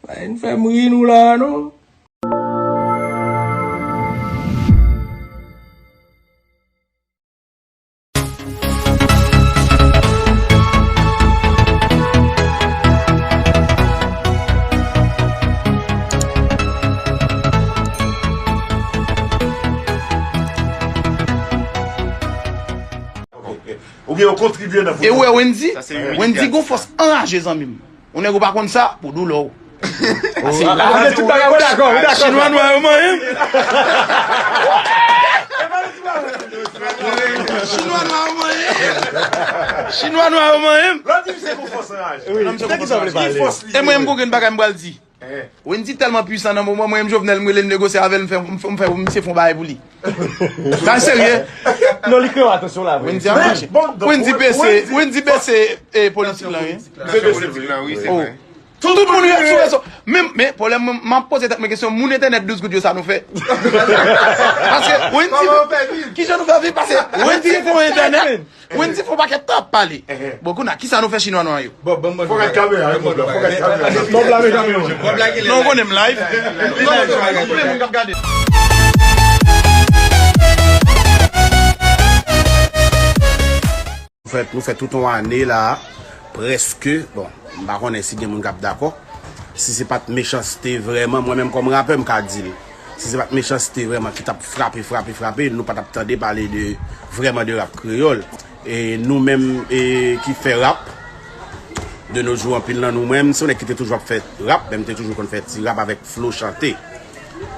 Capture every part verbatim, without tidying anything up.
Pa vin fè m ri nou la, non. Ou gen yon kontribye nan. E ou wè Wendy? Sa se Wendy gon fòs anraje, zanmi m. Yon nèg ou pa konn sa, pou doulè w. Pase la. Ou dakò, ou dakò. Chinwa nwa yo manyen m. Chinwa nwa yo manyen m. Chinwa nwa yo manyen m. Lòt di se pou fòs anraje. Non, misye gon fòs anraje. E mwen, m gon grenn bagay m pral di. Wendy tèlman pwisan nan moman, mwen menm Jovenel, m rele l, m negosye avè l, m fè, m fè, m fè, misye fè yon bagay pou li. Sa serye? Non, li kreye atansyon la, vre. Wendy ap mache. Wendy bese, Wendy bese, e, politik la, wi. Bese politik la, wi, se vre. Tout moun sou rezo. Men, men pwoblèm mwen, m ap poze tèt mwen kesyon, moun entènèt douz goud yo, sa nou fè? Paske Wendy, kijan nou fè viv? Paske Wendy fè entènèt. Wendy fè yon pakèt tan ap pale. Bon, kounye a, kisa nou fè chinwa nwa yo? Bon, bon, bon, fòk ak kamera, wi, fòk ak kamera. Bon, blame kamera. Non, ou konnen m live. Koupe moun k ap gade. Nou fè, nou fè tout yon ane la, prèske, bon, m pa konnen si gen moun k ap dakò. Si se pa t Mechanste vrèman, mwen menm kòm rapè, m ka di l. Si se pa t Mechanste vrèman ki t ap frape, frape, frape, nou pa t ap tande pale de, vrèman de rap kreyòl. E nou menm, e, ki fè rap, de nos jours, anpil nan nou, mwen menm, se yon nèg ki te toujou ap fè rap, men m te toujou konn fè ti rap avèk flo chante.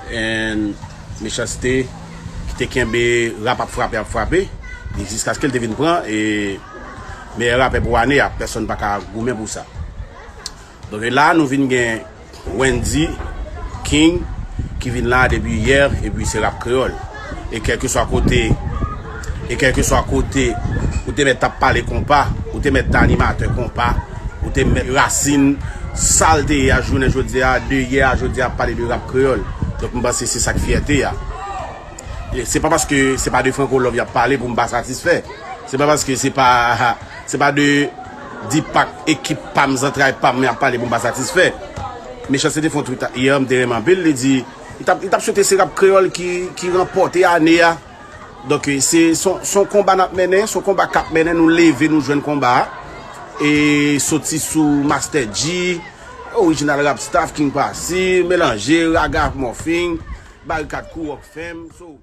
And Mechanste, ki te kenbe rap ap frape, ap frape, e jiskaske l te vin pran, e meyè rapè pou ane a, pèsonn pa ka goumen pou sa. Donk, e la, nou vin gen Wendy King, ki vin la depi yè, epi se rap kreyòl. E kèlkeswa kote, e kèlkeswa kote, ou te mèt t ap pale konpa, ou te mèt t animatè konpa, ou te mèt rasin, sa l te ye a jounen jodi a, de yè a jodi a, ap pale de rap kreyòl. Donk, m panse se sa k fyète a. E se pa paske se pa de Franco Love y ap pale pou m pa satisfè. Se pa paske se pa, se pa de Deepak, ekip pa m, zantray pa m, y ap pale pou m pa satisfè. Mechanste te fè yon tweet yè, m te renmen anpil, li di, li t ap, li t ap swete se rap kreyòl ki, ki ranpòte ane a. Donk, se, se yon, se yon konba n ap mennen, se yon konba k ap mennen, nou leve, nou jwenn konba a. E soti sou Master G, Original Rap Staff, King Passy, Melanje, Raga Morphing, Barikad Crew, Rock Fam, so,